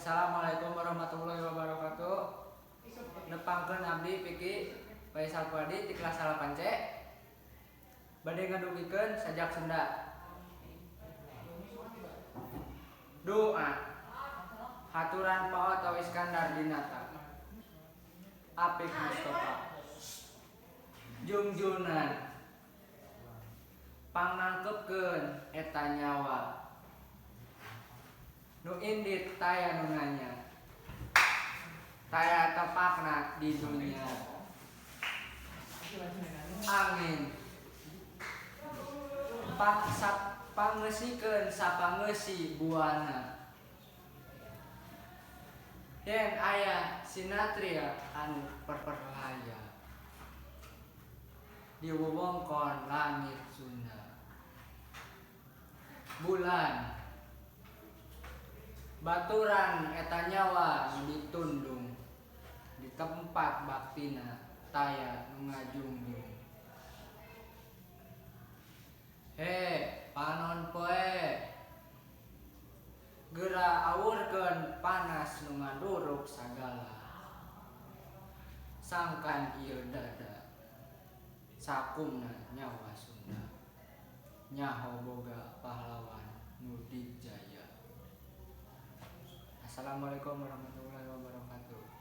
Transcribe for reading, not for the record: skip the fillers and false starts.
Assalamualaikum warahmatullahi wabarakatuh. Nepangkeun abdi Piki Faisal Fuadi ti kelas 8 C. Bade ngadugikeun sajak Sunda. Doa. Haturan Pak Oto Iskandar Dinata. Apik Mustofa. Jungjunan. Pangnangkepkeun eta nyawa. Nu indit taya nu nanya. Taya tepakna di dunya. Angin. Pangeusikeun sapangeusi buana. Yen aya sinatria anu perlaya. Di wewengkon langit Sunda. Bulan. Baturan eta nyawa nu ditundung. Di tempat baktina taya nu ngajungjung. He, panon poe. Geura awurkeun panas nu ngaduruk sagala. Sangkan ieu dada. Sakumna nyawa Sunda. Nyaho boga pahlawan nu dijaya. Assalamualaikum warahmatullahi wabarakatuh.